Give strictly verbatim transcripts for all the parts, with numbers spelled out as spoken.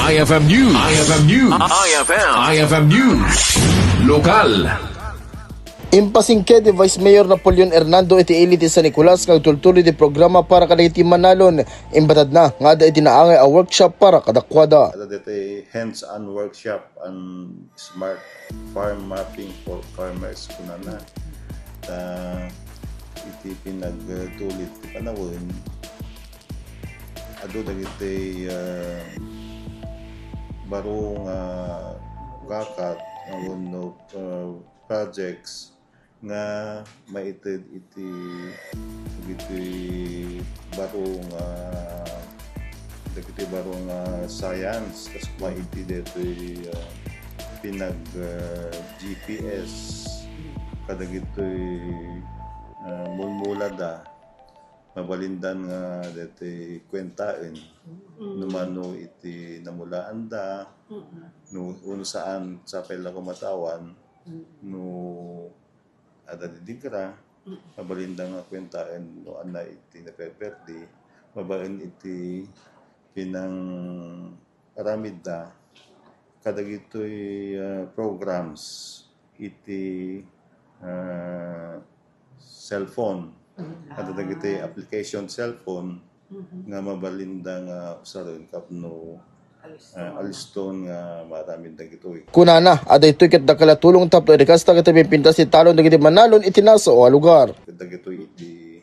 I F M News. I F M News. I F M. I F M News. Lokal. Impasingked ti Vice Mayor Napoleon Hernando iti ili ti San Nicolas nga agtultuloy ti programa para kadagiti manalon. Imbatadna nga adda iti naangay a workshop para kadakuada. Adda ditoy hands-on workshop and smart farm mapping for farmers kunana. Ta iti pinagtulit ti panawen, adu dagiti, ah, baro nga kakat nga wenno, ah, projects nga maited iti, iti baro nga, dagiti baro nga science, kas koma iti detoy, ah, pinag, ah, G P S kadagitoy, ah, mulmulada, mabalindan nga detoy kuentaen no mano iti namulaanda, no, no saan, sapay la koma tawan, no adda didigra, mabalinda nga kuentaen no ania iti naperperdi, babaen iti pinangaramidda kadagitoy, ah, programs iti, ah, cellphone. Adda dagiti application cellphone nga mabalinda nga usaren tapno, ah, aliston nga maaramid dagitoy. Kunana, adda ditoy ket dakkel a tulong tapno irikasta ket ipimpintas ti talon dagiti manalon iti nasao a lugar. Ket dagitoy iti,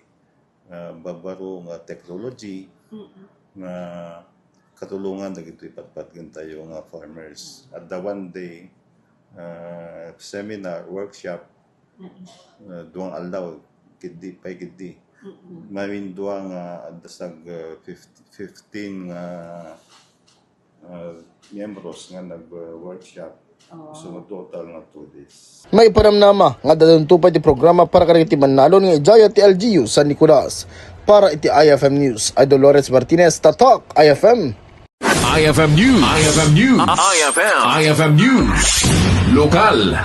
ah, babaro nga technology nga katulongan dagitoy patpatgentayo nga farmers. Adda one day, ah, seminar, workshop, ah, duang aldaw, ketdi, pay ketdi. Mamindua nga adda sag, ah, fifty, fifteen nga, ah, miyembros nga nag-workshop. So, total nga two days. Maipanamnama nga adda danto pay ti programa para kadagiti manalon nga idiay ti L G U San Nicolas. Para iti I F M News, I Dolores Martinez, Tatak, I F M. I F M News. I F M News. I F M. I F M News. Lokal.